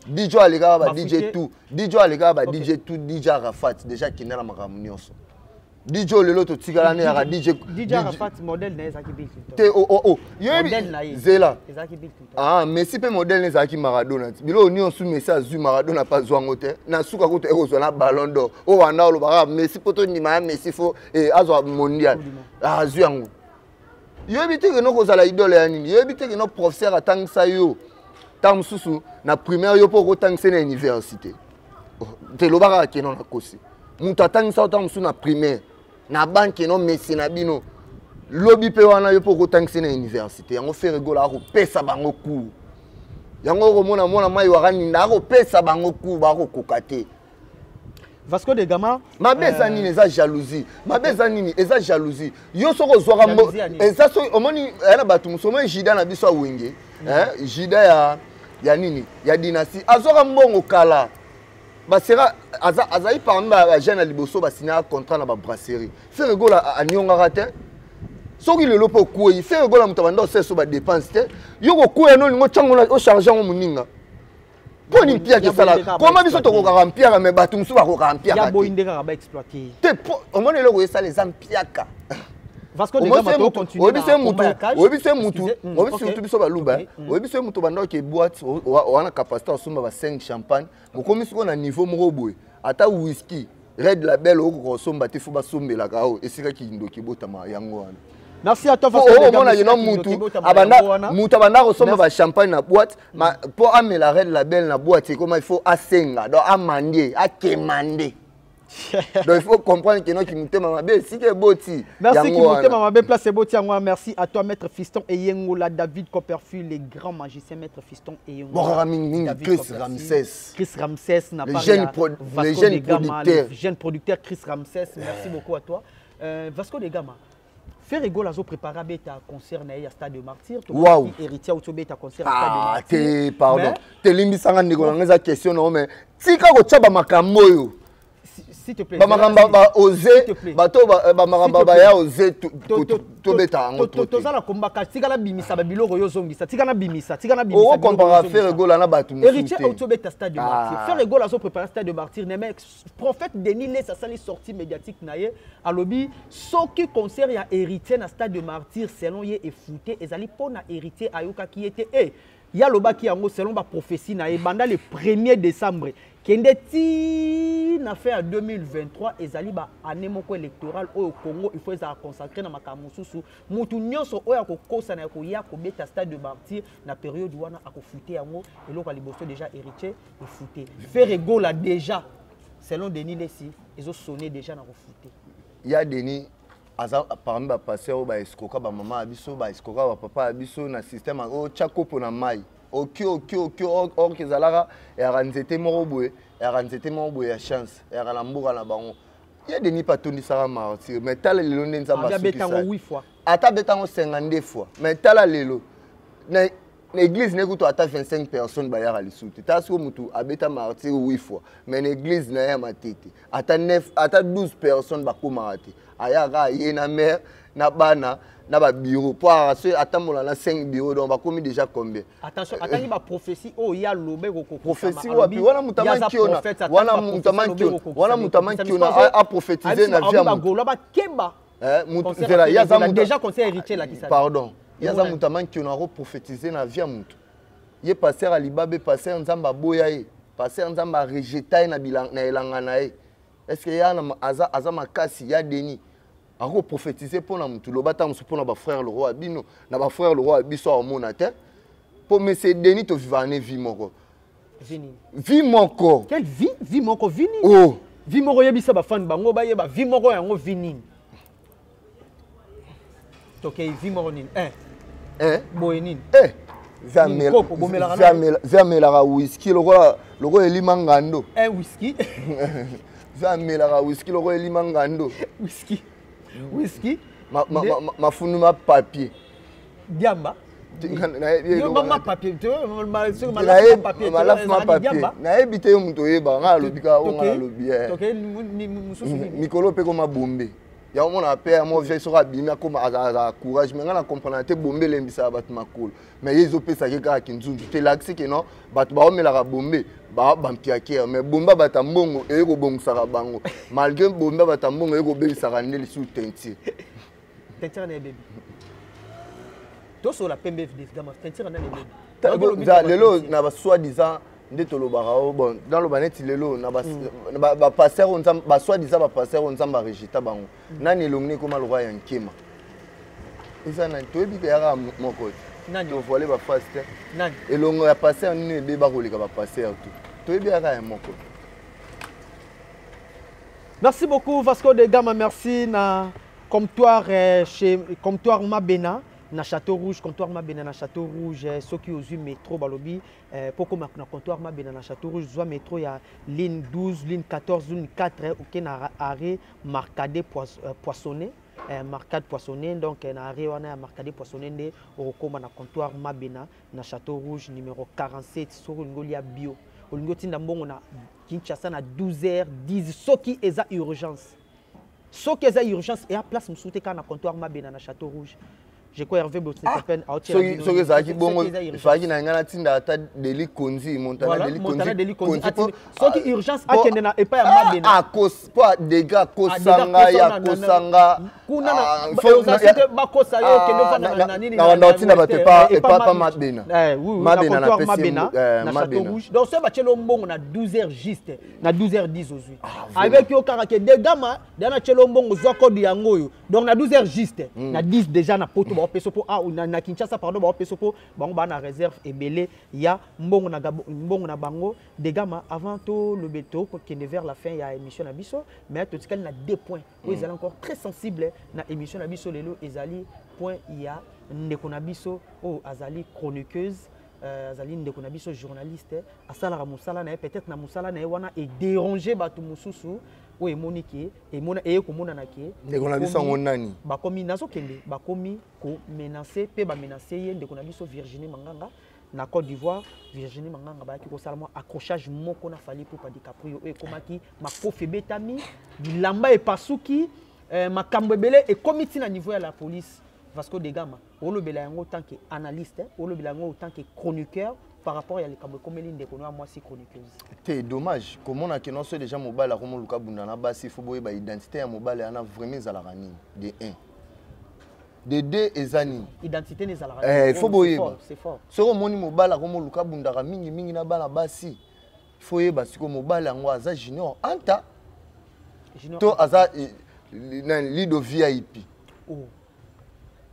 DJ alekaka ba DJ tout, DJ alekaka ba DJ tout, DJ Arafat déjà akenda na makambo nyonso. DJ oyo lelo totikala ne yaka DJ. DJ Arafat, modèle na ye ezalaki Bill Clinton. Te, o Modèle na ye zela. Ezalaki Bill Clinton. Ah, Messi mpe modèle ne ezalaki Maradona. Biloko nyonso Messi azwi, Maradona mpe azwa yango te. Na suka kutu ekozwa na Ballon d'Or oyo wana olobaka Messi, mpo tondima ya Messi, fo azwa mondial. Ah, azwi yango. Yoyebi te keno kozala idole ya nini? Yoyebi te keno professeur atangisa yo ntango mosusu na primaire, yo mpo okotangisa na université? Oh, te, lobaka keno nakosi. Moto atangisa yo ntango mosusu na primaire na banke no Messi na bino, lobi mpe wana yo mpo okotangisa na université. Yango Ferre Gola akopesa bango cours, yango okomona mwana mai waka ninda akopesa bango cours, bakokoka te. Vasco de Gama. Mabe eza nini? Eza jalousie. Mabe eza nini? Eza jalousie. Yo soki ozwaka Jalousie ya nini? Eza soki omoni eya na bato mosusu, omoni Juda na biso awenge, Juda ya nini, ya dynastie, azwaka mbongo kala. Basera azali parmi bajeune ya liboso basignaka contrat na babrasserie. Ferre Gola anyongaka te. Soki lelo mpe okwei, Ferre Gola moto abanda osala so badepense te. Yo kokwea no olingo otyango ocharge yango moninga. Mpo ni mpiaka esala koma biso tokokaka mpiaka, mais bato mosusu bakokaka mpiaka te. Omoni eloko esala eza mpiaka. Oyebisi mutu, oyebisi mutu, oyebisi mutu, biso baluba, oyebisi mutu banda oke boîte wana, capacité osomba ba 5 champagne, bokomi sikoyo na niveau moko boye, ata whisky Red Label okoka kosomba te, fo basombelaka oyo esika kindoki ebotama yango wana. Merci à toi. Omona yeno mutu abanda, mutu abanda kosomba bachampagne na boîte mpo amela Red Label na boîte, ekoma il faut asenga, donc amandie, akemande. Donc il faut comprendre que noki motema mabe esika eboti. Merci, motema mabe place eboti yango. Merci à toi, maître Fiston Eyengola David Copperfield, les grands magiciens, maître Fiston Eyengola. Bokaka mingimingi Chris Ramsès. Chris Ramsès na le jeune, le jeune producteur. Le jeune producteur Chris Ramsès, merci beaucoup à toi. Vasco de Gama, Ferre Gola azo préparé abeta concert na ye ya Stade de Martyr. Wow. Héritier auto beta concert Stade de ah, Martyr. Te, pardon. Telimbisanga ndeko na nga, eza question na mais tika kotia bamakambo oyo. S'il te plaît. Bamakambo baose, bato bamakambo baya ose, tobeta yango. Tozala kombaka, tika na bimisa babiloko oyo ozongisa, tika na bimisa, tika na bimisa. Okompara Ferre Gola na bato mosusu. Héritier auto beta Stade de Martyr. Ferre Gola azo préparé Stade de Martyr, mais prophète Denis Lessie asali sortie médiatique na ye, alobi soki concert ya Héritier na Stade de Martyr, selon ye efute, ezali mpo na Héritier ayokaki ye te. E ye alobaki yango selon baprophétie na ye banda le 1er décembre kende ti na fin ya 2023. Ezali baannée moko électorale oyo Congo il faut ezala consacré na makambo mosusu. Mutu nyonso oyo akokosana ya koya kobeta Stade de Martyr na période wana akofute yango. Eloko ya liboso déjà, Héritier efute, Ferre Gola déjà, selon Denis Lessie, ezosonne déjà na kofute. Ya Denis aza parmi bapasteur oyo baescroka bamama ya biso, baescroka bapapa ya biso na système oyo tya kopo na mai, oki oki oki, orke ezalaka eyaka nzete moko boye, eyaka nzete moko boye ya chance, eyaka na mboka na bango. Ye Denis mpe atondisaka Martyr, mais tala lelo nde Nzambe asukisa. Fois ata abetango 52 fois, mais tala lelo na église ne kutu ata 25 personnes bayaka lisusu te. Tala sikoyo, motu abeta Martyr 8 fois, mais na église na ye ya Matete ata 9, ata 12 personnes bakomaka te. Ayaka aye na mare na bana na babureau mpo so atambola na 5 bureau, donc bakomi déjà combien? Attention, atangi baprophétie oyo ye aloba. Prophétie wapi wana? Moto amankiona wana, moto amankiona wana, moto amankiona aprophétise na vie ya moto. Bagaulois bakeba. Nzela ye aza déjà conseil Héritier elakisa. Pardon, ye aza moto amankiona akoprophétise na vie ya moto. Ye pasteur alibabe, pasteur Nzambe aboya ye, pasteur Nzambe arejeta ye na elanga na ye. Est ce que ye aza, aza makasi? Ya Denis akoprophétise mpo na motu, loba ata mosu mpo na bafrère Leroy ya bino, na bafrère Leroy ya biso aomona te, mpo monsieur Denis tovivaka ne vie moko, vie moko. Quelle vie? Vie moko, vie nini? Oh. Vie moko, oyebisa bafani bango bayeba vie moko yango vie nini. Tokei, vie moko nini? Eh. Eh? Boye nini? Eh. Ve amelaka whisky lokola lokola elima ngando. Eh, whisky. Ve amelaka whisky lokola elima ngando. Whisky, whisky. Mafundu ma papier. Diamba. Malafu ma papier, nayebi te. Yo moto oyebaka, ngai alobi kaka oyo ngai nalobi. Mikolo mpe koma bombe yango mona pe ya mo vie, soki abimi akoma azala courage, mais ngai na comprendre te. Bombe elembisaka bato makolo, mais ye ezopesaki kaka kinzunzu te, elakisi ke non, bato baomelaka bombe bampiakere, mais bombe bato ya mbongo eye kobongisaka bango, malgré bombe bato ya mbongo eye kobebisaka nde lisusu teinture. Teinture na ebebi, tosola pembe gama, teinture nani ebebi? Lelo na basoi disant nde tolobaka o bon, naloba neti lelo na bapasteur oyo, basoi disant bapasteur oyo Nzambe arejeta bango, nani elongi ekoma lokwa ya nkema? Eza nani? Toyebi te, yaka moko te, tovoile bafase te. Elongo ya pasteur nini ebeba koleka bapasteur te? Toyebi yaka ya moko. Merci beaucoup Vasco de Gama, merci na comptoir chez comptoir Mabena na Château Rouge, comptoir Mabena na Château Rouge. Soki ozwi métro, balobi po koma na comptoir Mabena na Château Rouge, zwa métro ya ligne 12, ligne 14, ligne 4, oke na arrêt Marcade Poissonné, Marcade Poissonné. Donc na arrêt wana ya Marcade Poissonné nde okokóma na comptoir Mabena na Château Rouge, numéro 47. Soki olingi olia bio, olingi otinda mbongo na Kinshasa na 12h10, soki eza urgence, soki eza urgence, eya place mosusu te, kaka na comptoir Mabena na Château Rouge. Je crois Hervé Botsepen ah, soki ezalaki bongo efalaki na ngai natinda ata Deli Konzi Montana Deli Montana Deli Konzi soki ah, urgence akende na epai ya ah, Mabena po dega akosanga ye akosanga kuna na bakosa yo okende ofanda na nini na wanda otinda bato epa epa Mabena eh, Mabena na Mabena eh, na Château Rouge. Donc soki batieli yo mbongo na 12 heures juste, na 12 heures 10 ozwi avec yo kaka ke degama dana tielo mbongo, zwa code yango oyo. Donc na 12 heures juste, na 10 déjà na poto baopesa po, ah, na Kinshasa, pardon, baopesa po bango baa na réserve ebele ya mbongo na, mbongo na bango. Degama, avant to lobe tokende vers la fin ya émission na biso, mais totikali na deux points oyo ezali encore très sensible na émission na biso lelo. Ezali point ya ndeko na biso oyo azali chroniqueuse, azali ndeko na biso journaliste, asalaka mosala na ye. Peut-être na mosala na ye wana edéranger bato mosusu oyo emoni ke emona eye komonana ke ndeko na biso yango nani? Bakomi, nazokende, bakomi komenacer mpe bamenacer ye, ndeko na biso Virginie Manganga na Côte d'Ivoire. Virginie Manganga bayaki kosala mwa accrochage moko na Fally Ipupa DiCaprio oyo ekomaki makofi ebetami, bilamba epasuki, makambo ebele ekomi ntina niveau ya la police. Vasco de Gama, olobela yango tant que analyste, olobela yango tant que chroniqueur par rapport ya likambo ekomeli ndeko no ya mwasi chroniqueuse? Te, dommage komona ke nyonso déjà mobali akomoluka bunda na basi. Fo boyeba identité ya mobali wana vraiment ezalaka nini, de 1. De 2, eza nini? Identité ne ezalaka Eh, faut boyeba, soki omoni mobali akomoluka bundaka mingimingi na bana basi, fo oyeba sikoyo mobali yango aza Junior Anta to aza nani, Lido VIP. Oh.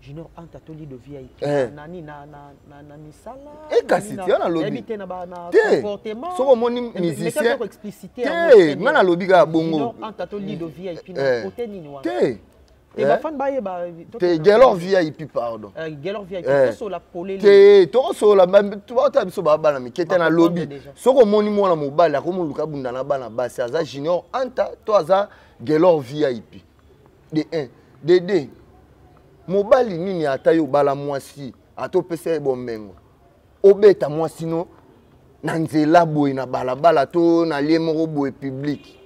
Junior Anta to Lido VIP? Eh. Nani na misala? Ekasi ti wana lobi te na ba na te comportement. Soki omoni musicien te, nga nalobi kaka bongo. Anta to Lido VIP na côté nini wana? Te. Te, bafan bayeba. Te, Gelor VIP, pardon. Gelor VIP. Tosola polele. Te, tokosola bata biso baa bana mike te. Nalobi, soki omoni mwana mobali akomoluka bunda na bana basi, aza Junior Anta to aza Gelor VIP, de 1. De 2, mobali nini, ata yo obala mwasi, ata opesa ye bomengo, obeta mwasi no na nzela boye, na balabala to na lie moko boye public?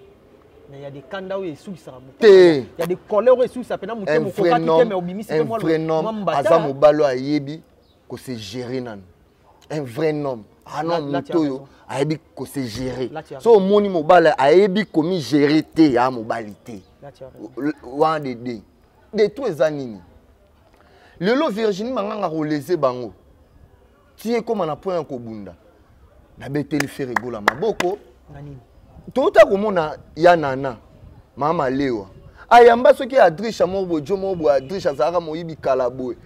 Mais il y a des kanda oyo esukisaka moto. Te. Il y a des colères oyo esukisaka mpena moto mokokaki te, mais obimisi mpe un vrai homme aza mobali oyo ayebi kose gérer nanu. Un vrai homme, ah non, moto oyo ayebi kose gérer. So omoni mobali ayebi komi gérer te, ya mobali te wana. De deux, de tout, eza nini lelo Virginie Manganga kolese bango ti ekóma na point ya kobunda? Nabeteli Ferre Gola maboko. Touta komona ya nana mama Lewa ayamba soki Adrisha moko boye, jo moko boye. Adrisha azalaka moyibi kala boye,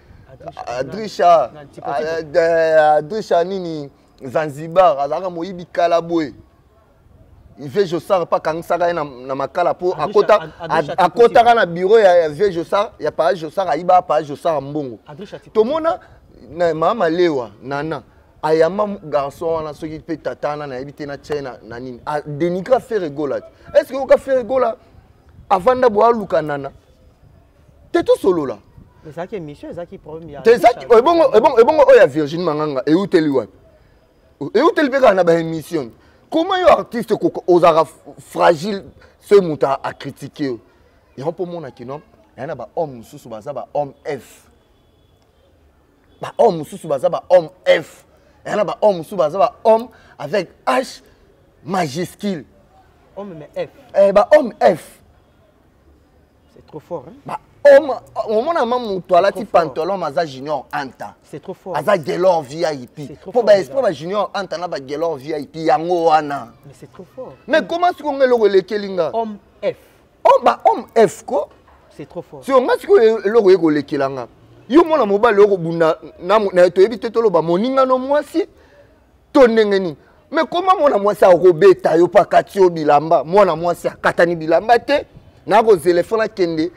Adrisha, Adrisha nini, Zanzibar, azalaka moyibi kala boye. Vieux Josar mpe akangisaka ye na makala mpo akotaka na bureau ya vieux Josar, ya paa Josar, ayiba paa Josar mbongo. Tomona mama Lewa nana ayamba garçon wana, soki mpe tata wana nayebi te, na tie na nini, adénigra Ferre Gola te. Est ce que oyoka Ferre Gola avanda boye aluka nana te? Tosolola. Ezalaki émission, ezalaki problème ya Te, ebongo oyo ya Virginie Manganga euteli wapi? Euteli mpe kaka na baémission. Comment yo artiste ozalaka fragile soki moto acritiquer yo? Yango mpo mona kino ya na bahomme mosusu baza bahomme F, bahomme mosusu baza bahomme F, ya na bahomme mosusu baza bahomme avec H majuscule. Homme mais F. Eh, bahomme F. C'est trop fort, hein? Bahomme, omona ma moto alati pantalon, aza Junior Anta. C'est trop fort. Aza Gelor VIP mpo baesprit bajunior Anta na bagelor VIP yango wana. Mais c'est trop fort. Mais comment sikoyo nga eloko elekeli nga? Homme F. Oh, bahomme F ko. C'est trop fort. Sikoyo nga, sikoyo eloko ekolekela nga, yo mwana mobali okobunda na toyebi te, toloba moninga no mwasi to ndenge nini? Mais koma mwana mwasi akobeta yo mpo akati yo bilamba? Mwana mwasi akatani bilamba te. Nakozela fo nakende,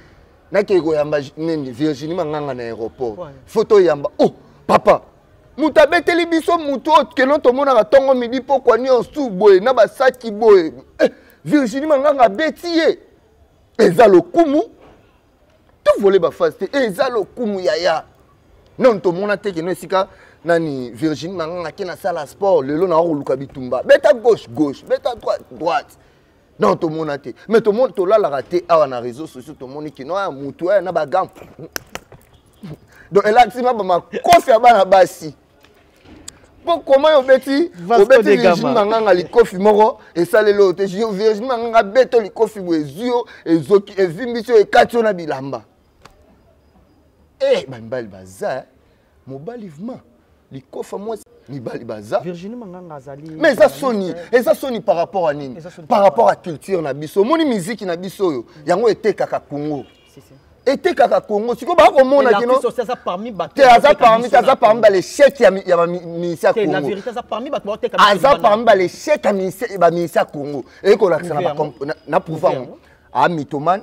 nakende koyamba nini, Virginie Manganga na aéroport. Fo toyamba. Oh papa, moto abeteli biso, moto oyo keno tomonaka ntongo, midi, pokwa, nyonso boye na basaki boye, eh, Virginie Manganga abeti ye, eza lokumu. Tovole bafase te, eza lokumu yaya. Non, tomona te keno esika nani Virginie Manganga ke nasala sport lelo na koluka bitumba, beta gauche gauche, beta droite droite. Non, tomona te. Mais tomona, tolalaka te awa na réseau sociaux, tomoni kino aya mutu aya na bagam Donc elakisi ma bamakofi ya bana basi. Po koma yo obeti obeti Virginie Manganga likofi moko esaleli oyo te. Virginie Manganga abeto likofi boye, ezwi yo, ezoki, evimbisi yo, ekati yo na bilamba. Eh, bamibali baza, mobali vraiment likofa mwasi, mibali baza. Virginie Manganga azali Mais eza soni, eza soni par rapport à nini? Par rapport à culture na biso. Omoni musique na biso oyo, yango etekaka Congo. Etekaka Congo. Sikoyo bakomona kino te, aza parmi te, aza parmi balechec ya baministère ya Congo. Aza parmi balechec ya baministère ya Congo. Ekolakisa na prouve yango. Amythomane,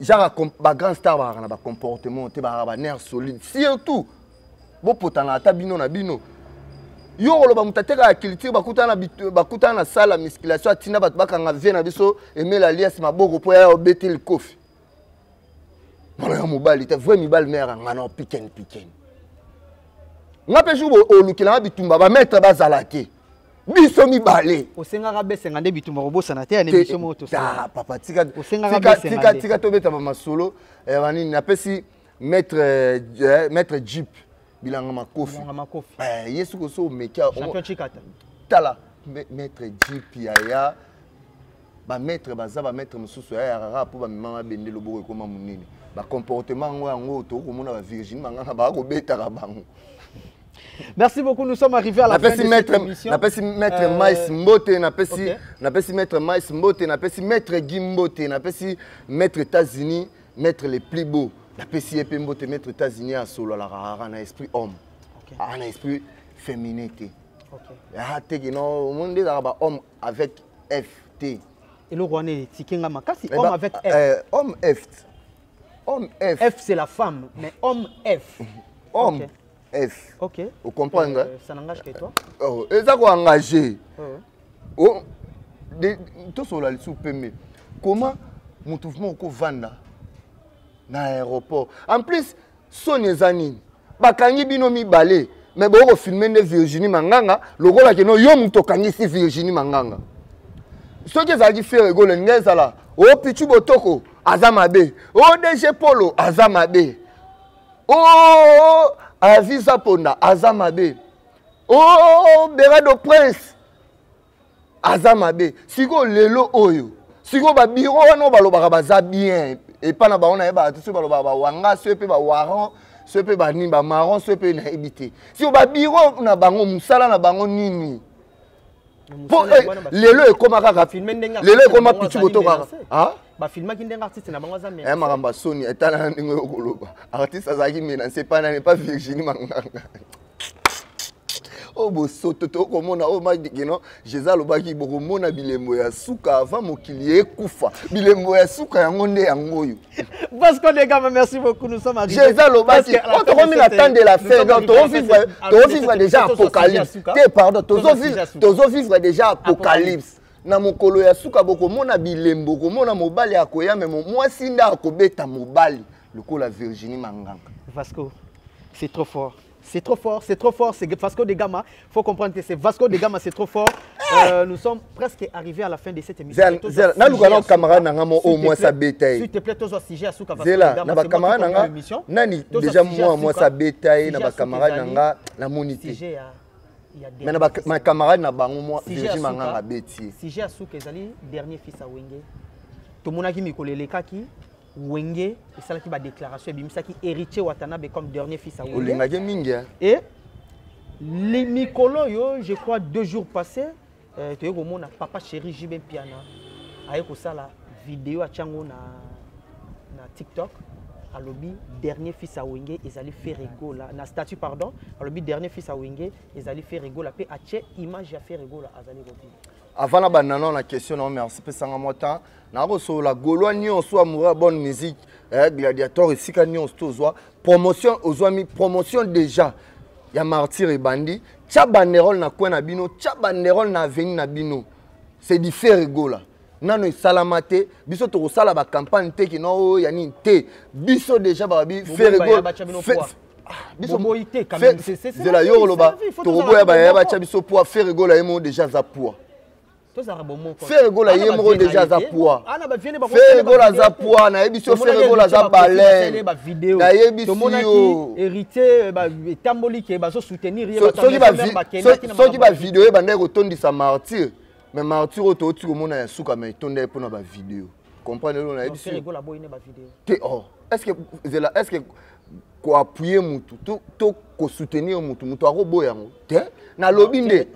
genre bagrand star bazalaka na bacomportement te, bazalaka banerf solide. Surtout bopotana ata bino na bino. Yo koloba moto atekaka culture, bakutana na salle ya musculation, atinda bato bakanga vie na biso Emela Alias maboko mpo yaya obeti likofi. Mwana ya mobali te, vrai mibali me yaka ngana pikeni pikeni. Nga mpe jour olukelanga bitumba, bamaître bazala te, biso mibale. Osengaka besenga nde bitumba, kobosana te ya ne biso moko tosala. Papa, tika tika tika, tobeta bamasolo banini. Napesi maître, maître Jeep Bilanga Makofi. Ye soki oso omeki tala maître Jeep yaya, bamaître baza, bamaître mosusu ya yarara mpo bamema mabende, loboko ekoma monene, bacomportement yango yango tokomona bavirginie Manganga bakobetaka bango. Merci beaucoup, nous sommes arrivés à la fin de cette émission. Napesi maître Mais Mbote, napesi napesi maître Mais Mbote, napesi maître Guy Mbote, napesi maître États-Unis, maître les plus beaux. Napesi ye mpe mbote, maître États-Unis asololaka aka na esprit homme. Aka na esprit féminin te. Ah teke no, omoni nde ezalaka ba homme avec F te. Eloko wana etike nga makasi, homme avec F. Homme F. Homme F. F, c'est la femme, mais homme F. Homme F. Ok. Vous comprenez? Ça n'engage que toi. Oh, eza ko engager. Oh, tosolola lisusu pembe. Comment moto vraiment okovanda na aéroport? En plus, soni eza nini? Bakangi bino mibale, mais bokofilme nde Virginie Manganga lokola keno yo moto okangisi Virginie Manganga. Soki ezalaki Ferre Gola, nde ezala o Pichu Botoko aza mabe, o DG Polo aza mabe, o Avisa Ponda aza mabe, o Berado Prince aza mabe. Sikoyo lelo oyo, sikoyo babiro wana oyo balobaka baza bien epa na bango, nayebaka te soki balobaka bawanga, soki mpe bawaran, soki mpe banini, bamaron, soki mpe nayebi te. Sikoyo babiro na bango, mosala na bango nini? Po lelo ekoma kaka, lelo ekoma Pichu Boto kaka. Bafilmaki ndenge artiste na bango aza menacé. Makambo ya soni, etala na ndenge oyo koloba artiste azalaki menacé pa nani? Pa Virginie Manganga. Oyo bosoto tokomona oyo madikino. Jésus alobaki bokomona bilembo ya suka avant mokili ekufa. Bilembo ya suka yango nde yango oyo. Vasco de Gama, merci beaucoup. Nous sommes arrivés. Jésus alobaki oyo tokomi na temps de la fin, donc tozovivre déjà apocalypse te, pardon, tozovivre déjà apocalypse. Na mokolo ya suka bokomona bilembo, komona mobali akoya, me mwasi nde akobeta mobali lokola Virginie Manganga. Vasco, c'est trop fort. C'est trop fort, c'est trop fort, c'est Vasco de Gama. Il faut comprendre que c'est Vasco de Gama, c'est trop fort. Nous sommes presque arrivés à la fin de cette émission. Naluka na camarade na nga mo au moins sa beta. S'il te plaît, tozo sujet à souka Vasco de Gama. Na ba camarade na nga nani déjà moi moi sa beta na ba camarade na nga na monité. Mais na ba camarade na bango, moi Virginie Manganga beti. Sujet à souka ezali dernier fils à Wenge. Tomonaki mikolo elekaki, Wenge esalaki badéclaration, ebimisaki Héritier Watanabe comme dernier fils à Wenge. Olingaki mingi. Et les mikolo oyo, je crois 2 jours passés, toye komona papa chéri JB Mpiana aye kosala video, atiango na TikTok, alobi dernier fils à Wenge ezali Ferre Gola, na statut, pardon, alobi dernier fils à Wenge ezali Ferre Gola, mpe atie image ya Ferre Gola azali kovivre. Avant na bandana na question na, merci, pesanga mwa temps nakosolola. Gaulois nyonso amoureux ya bonne musique, gladiator, esika nyonso tozwa promotion, ozwami promotion déjà ya Martyr ebandi. Tia banderole na coin na bino, tia banderole na avenue na bino, c'est du Ferre Gola. Nano esalama te, biso tokosala bacampagne te kino oyo ya nini te. Biso déjà bababi Ferre Gola, zela yo koloba tokoboya bayaya batya biso poids. Ferre Gola ye moko déjà aza poids. Tozalaka bomoko. Ferre Gola ye moko déjà aza poids. Ana Ferre Gola aza poids, nayebi so Ferre Gola aza baleine. Nayebi si yo héritier etamboli ke bazo soutenir ye. Soki ba vidéo ebandaki kotondisa martyr, mais martyr oyo touti komona ya suka, mais etonda ye mpona ba vidéo. Comprendre eloko nayebi si te. Oh, est ce que zela, est ce que koappuyer mutu to kosoutenir mutu, mutu akoboya yango te? Nalobi nde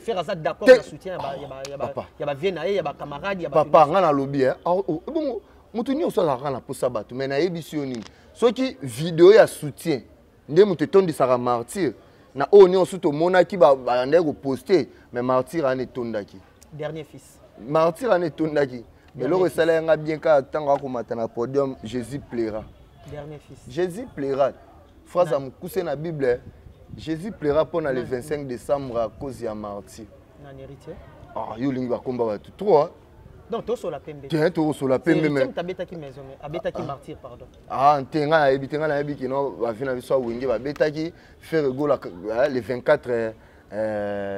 papa, nga nalobi bongo, mutu nyonso azalaka na posa bato, mais nayebisi yo nini? Soki video ya soutien nde moto etondisaka martyr na oyo nyonso tomonaki bandaki koposte, mais martyr wana etondaki. Dernier fils. Martyr wana etondaki. Eloko esala yanga bien kaka ntango akomata na podium, "Jésus pleura". Dernier fils. "Jésus pleura", phrase ya mokuse na Bible, "Jésus pleura" mpona le 25 décembre à cause ya martyr. Na héritier. Ah, yo olingi bakomba bato trop. Donc tosola pembe. Te, tokosola pembe. Mais abetaki maison, abetaki martyr, pardon. Ah te, ngai nayebi te. Ngai nayebi kino bavi na biso awenge babetaki Ferre Gola le 24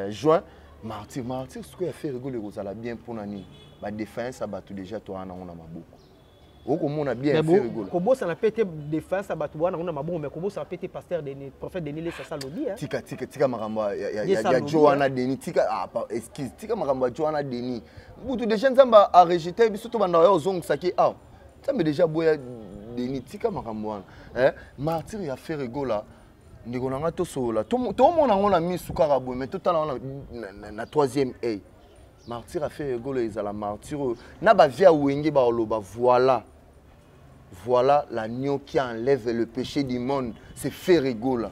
juin. Martyr, martyr sikoyo ya Ferre Gola ekozala bien mpona nini? Badéfaillance ya bato déjà towana nango na maboko, okomona bien Ferre Gola. Kobosana mpe te défaillance ya bato wana nango na maboko, mais kobosana mpe te pasteur Denis, prophète Denis Lesasa alobi. Tika, tika, tika makambo ya jo wana Denis, tika. Ah, excuse, tika makambo ya jo wana Denis. Butu déjà Nzambe arejeté biso, to banda oyo ozongisaki awa. Nzambe déjà boya Denis, tika makambo wana. Martyr ya Ferre Gola, ndeko na ngai, tosolola, tomona yango na misu kaka boye, mais totala yango na troisième œil. Martyr ya Ferre Gola ezala martyr oyo na bavie ya Wenge baoloba: "Voilà, voilà l'agneau qui enlève le péché du monde, c'est Ferre Gola."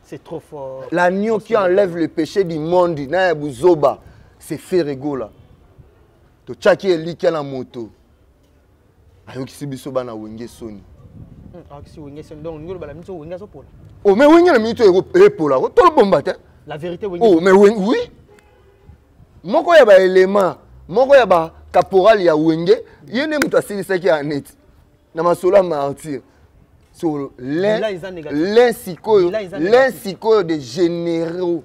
C'est trop fort. L'agneau qui enlève le péché du monde na ya buzoba, c'est Ferre Gola. Totiaki elikya na moto, ayokisi biso bana Wenge soni. Ayokisi Wenge soni. Donc olingi oloba na miso Wenge azopola? Oh, mais Wenge na minute oyo epola, tolobomba te. La vérité, Wenge. Oh, mais Wenge, oui, moko ya baélément, moko ya bacaporal ya Wenge, ye nde moto asilisaki ya neti na masolo ya martyr. So l'un sikoyo, l'un sikoyo de généraux,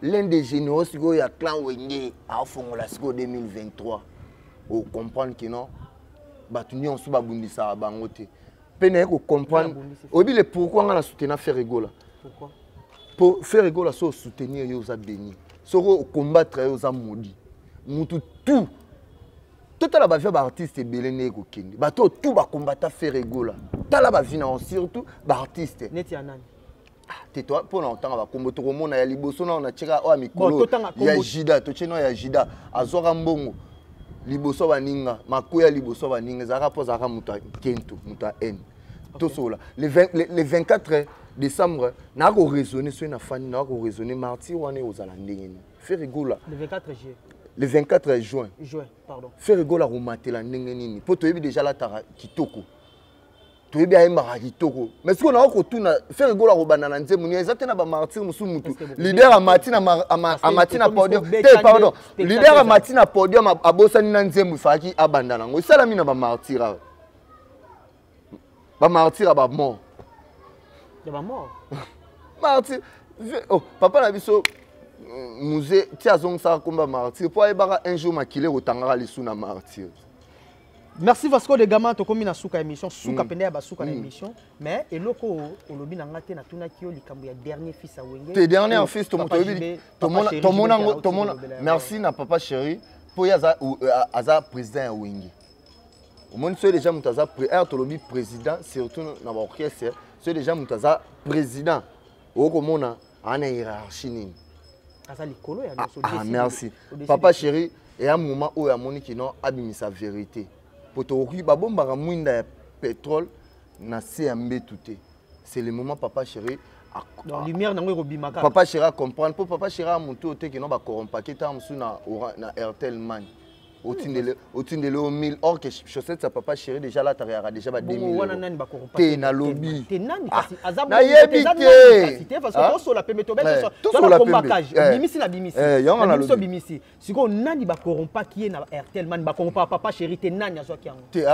l'un des généraux sikoyo ya clan Wenge aofongola sikoyo 2023. Ocomprendre ke non, bato nyonso babundisaka bango te. Mpe naye kocomprendre, oyebi le pourquoi nga na soutenir Ferre Gola? Po Ferre Gola, so osoutenir ye, oza béni; soki ocombattre ye, oza maudit. Mutu tout, totala bavie ya baartiste ebele ndenge kokende. Bato oyo tout bakombata Ferre Gola, tala bavie na surtout baartiste. Neti ya nani? Te, mpona kotanga bakombo, tokomona ya liboso nao natieka oyo ya mikolo ya Jida. Totie nao ya Jida, azwaka mbongo liboso ya baninga, makoya liboso ya baninga, ezalaka mpo azalaka moto ya kento, moto ya haine. Tosola le 24 décembre, naa koraisonner soki nafandi, naa koraisonner martyr wana ekozala ndenge nini. Ferre Gola. Le 24 juillet. Le 24 juin. Juin, pardon. Ferre Gola komatela ndenge nini? Mpo toyebi déjà alataka kitoko, toyebi ayembaka kitoko, mais sikoyo nako kotuna, Ferre Gola kobanda na nzembo nini? Eza te na bamartyr mosusu, mutu leader amati na podium te, pardon, leader amati na podium, abosani na nzembo efalaki abanda nango. Esalami na bamartyr awa, bamartyr ya bamort. Ya bamort. Martyr, oh, papa na biso musée ti azongisaka komba martyr mpo ayebaka un jour makili ekotangaka lisu na martyr. Merci Vasco de Gama. Tokomi na suka émission, suka pende ya basuka na émission, mais eloko olobi na nga te, natunaki yo likambo ya dernier fils ya Wenge. Te, dernier fils, tomona, tomona. Merci na papa chéri, mpo ye aza président ya Wenge. Omoni, soki déjà moto aza aire, tolobi président, surtout na baorchestre, soki déjà moto aza président, okomona aa na hiérarchie nini. Aza likolo ya nyonso. Ah, merci papa chéri. Eya moment oyo amoni kino abimisa vérité, po tokoki babombaka mwinda ya pétrole na se ya mbetu te. C'est le moment papa chéri. Donc lumière nango ekobima kaka. Papa chéri acomprendre, mpo papa chéri amotu oyo te kino bakorompaki ntango mosusu na Airtel Money, otindele o 1000, or que chaussette ya papa chéri déjà alataka yaka déjà ba 2000. Te, nalobi. Nayebi te, parce que tosola pembe, tosola pembe, bimisi na bimisi, biso bimisi. Sikoyo nani bakorompaki ye na Airtel Money? Bakorompa papa chéri te, nani azwaki yango? Te.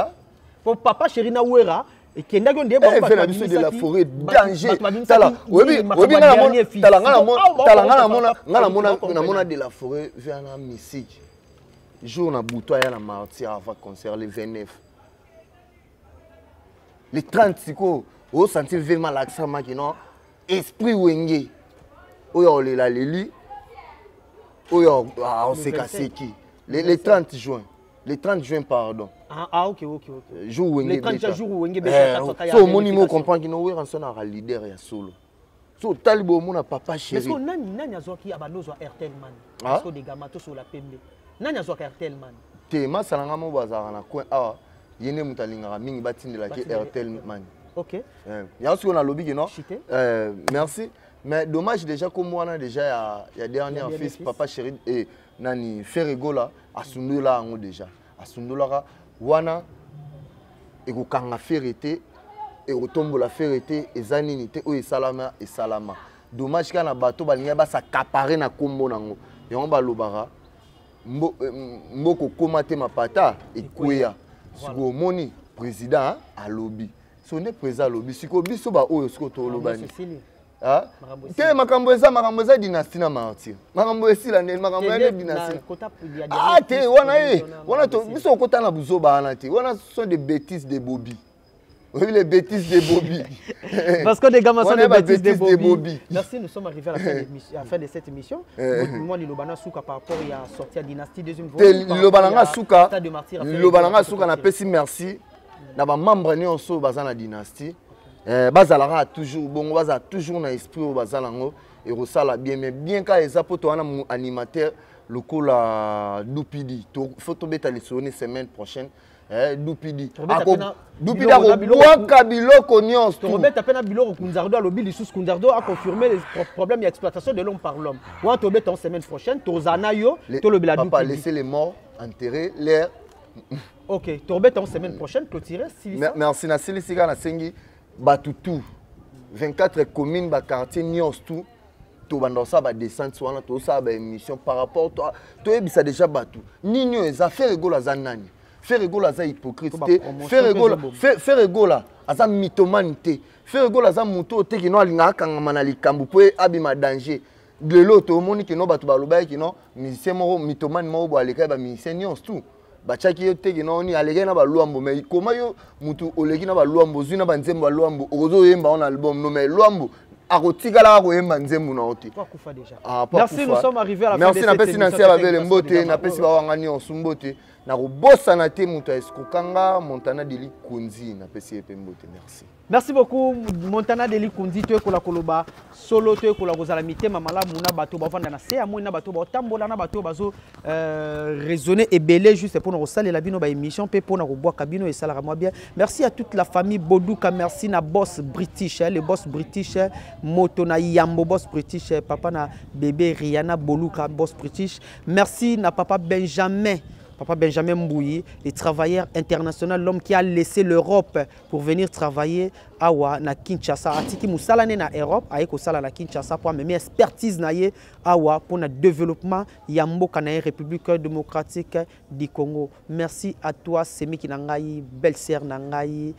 Po papa chéri na Wera ekendaki nde bango na biso de la forêt, danger. Tala, oyebi, oyebi, tala, nga namona, nga namona de la forêt via na musique. Jour na butu aya na martyr avant concert le 29. Le 30 sikoyo osentir vraiment l'accent maki non esprit wenge oyo aolela leli oyo aosekaseki le, le 30 juin le 30 juin pardon. Ah, ah ok ok ok. Jour wenge le 30 jour wenge beta eh, so omoni mo comprendre kino Werrason aka leader ya solo so otali boye omona papa chéri. Mais nani nani azwaki abando ozwa Airtel man ah? Parce que degama tosola pembe nani azwaka Airtel man te masala nga moko bazalaka na coin awa ye nde moto alingaka mingi batindelaki Airtel man. Ok. Eh, yango sikoyo nalobi kino eh, merci mais dommage déjà kombo wana déjà ya, ya dernier fils papa chéri eh, nani Ferre Gola asundola yango déjà asundolaka wana ekokanga Ferre te ekotombola Ferre te eza nini te oyo esalama esalama dommage kaka na bato balingi basakapare na nkombo nango yango balobaka mboka okoma te mapata ekweya sikoyo omoni président alobi so nde président alobi sikoyo biso baoyo sikoyo tolobani te makambo eza makambo eza dynastie na martyr makambo esila nde makambo ya nde dynastie ah te wana ye wana biso okota na buzoba wana te wana sont des bêtises de bobi. Oui, les bêtises de Bobby. Parce que des gamins sont des bêtises de Bobby. de Bobby. Merci, nous sommes arrivés à la fin de, à la fin de cette émission. Moi, Lilobana Souka par rapport à sortie à Dynastie deuxième volume. Lilobana Souka, Lilobana Souka, na pesi merci. Na ba membre nyonso baza na Dynastie. Eh, bazalaka toujours bongo, bazala toujours na esprit oyo baza nango ekosala bien mais bien ka eza po to wana animateur lokola Dupidi. Faut tobeta lisolo ni semaine prochaine. Eh, dupidi dupidi akobwaka biloko nyonso. Tokobeta mpe na biloko Kunzardo alobi lisusu. Kunzardo a confirmé les problèmes ya exploitation de l'homme par l'homme. Wana tobeta en semaine prochaine, tozala na yo tolobela. Papa, laissez les morts enterrer l'air. Ok, tobeta en semaine prochaine, clôturer. Merci. Nasilisi kaka nasengi bato tout 24 communes baquartier nyonso tout tobanda kosala badescente wana, tozosala baémission par rapport toyebisa déjà bato nini oyo eza. Ferre Gola aza nani? Ferre Gola aza hypocrite te. Ferre Gola aza mythomane te. Ferre Gola aza motu oyo te kino alingaka akangama na likambo mpo abima danger. Lelo tomoni kino bato balobaki kino musicien moko mythomane moko boye alekaki bamusicien nyonso tout batiaki ye te kino ni alekaki na balwambo. Mais koma yo mutu oleki na balwambo, ozwi na banzembo ya lwambo, okozoyemba wana album no, mais lwambo akotikalaka koyemba nzembo na yo te. Merci, nous sommes arrivés à la fin de cette napesi na nsi ya babele mbote, napesi bawanga nyonso mbote, nakobosana te moto ya eskokanga Montana Deli Konzi, napesi ye mpe mbote. Merci. Merci beaucoup Montana Deli Kundi. Toyekola koloba solo, toyekola kozala mitema malamu na bato bavanda na se ya moi, na bato baotambola, na bato bazo raisonner ebele juste mpona kosalela bino baémission mpe mpona kobwaka bino esalaka mwa bien. Merci à toute la famille Boduka, merci na boss british, le boss british, moto na yambo, boss british, papa na bébé Rihanna Boluka, boss british. Merci na papa Benjamin, papa Benjamin Mbouyi, le travailleur international, l'homme qui a laissé l'Europe pour venir travailler awa na Kinshasa. Atiki mosala ne na Europe, aye kosala na Kinshasa po amemi expertise na ye awa mpona développement ya mboka na ye, République démocratique du Congo. Merci à toi semiki na ngai, belle sœur na ngai,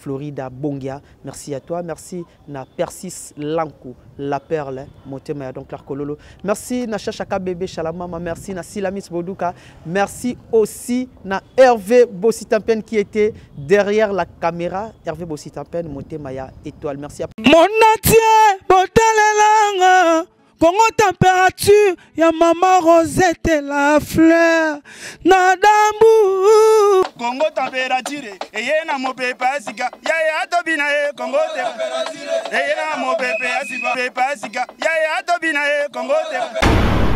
Florida Bongia, merci à toi. Merci na Persis Lankou la perle, motema ya donc Kololo. Merci na Chachaka bébé Chalamama, merci na Silamis Boduka, merci aussi na Hervé Bossitampen qui était derrière la caméra. Hervé Bossitampen, motema ya étoile, merci à Mon entier botalelanga Congo température ya mama Rosette la fleur na dambu. Congo température eye na mopepe ya sika yaya tobina ye. Congo eye na mopepe ya sika, pepe ya sika yaya tobina ye. Congo te.